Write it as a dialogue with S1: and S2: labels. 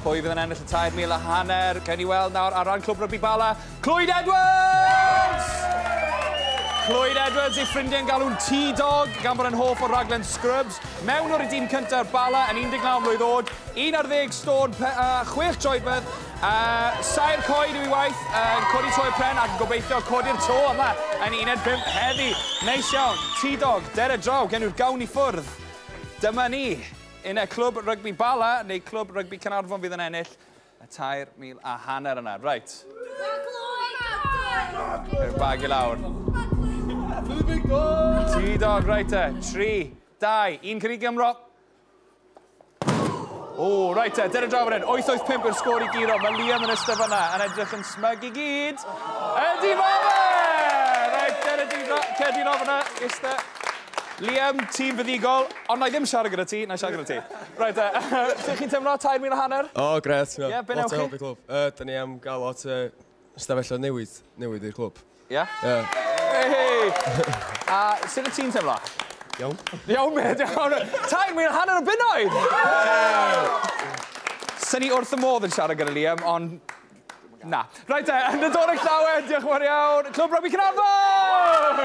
S1: Pwy fydd yn ennill y 3,500? Gewn ni weld nawr ar ran Clwb Rygbi Bala, Clwyd Edwards! Clwyd Edwards, ei ffrindiau'n galw'n T-Dog, gan bod yn hoff o raglen Scrubs. Mewn o'r dîm cyntaf Bala yn 19 mlwydd oed, 11 stôn, 6 troedfedd, saer coed yw ei waith, codi to pren ac yn gobeithio codi'r to yma yn uned 5 heddi. Neis iawn, T-Dog, dere draw, gen nhw'r gawn i ffwrdd. Dyma ni, un e Clwb Rygbi Bala neu Clwb Rygbi Caernarfon fydd yn ennill y 3,500 yna. Reit. Yr bag i lawr. T-Dog, reit e. 3, 2, 1 cynnig Gymro. O, reit e, dyna draw fan hyn. 8-8-5 yw'r sgôr i guro. Mae Liam yn ystod fyna yn edrych yn smug i gyd. Ydy ma fe! Reit, dyna di, cedi draw fyna, iste. Liam, tîm fuddugol, ond na i ddim siarad gyda ti, na i siarad gyda ti. Reit e, sut chi'n teimlo 3,500?
S2: O, gret.
S1: Ie, be newch
S2: Lot o
S1: chi?
S2: help i clwb. Da ni am gael lot o stafelloedd newydd i'r clwb.
S1: Ie?
S2: Ie.
S1: Hey! A sut y ti'n teimlo?
S2: Iawn.
S1: Iawn, mate, iawn. 3,500 o bunnoedd! Sy'n ni wrth y modd yn siarad gyda Liam, ond na. Reit e, yn Nadolig Llawen, diolch yn fawr iawn. Clwb Rygbi Caernarfon!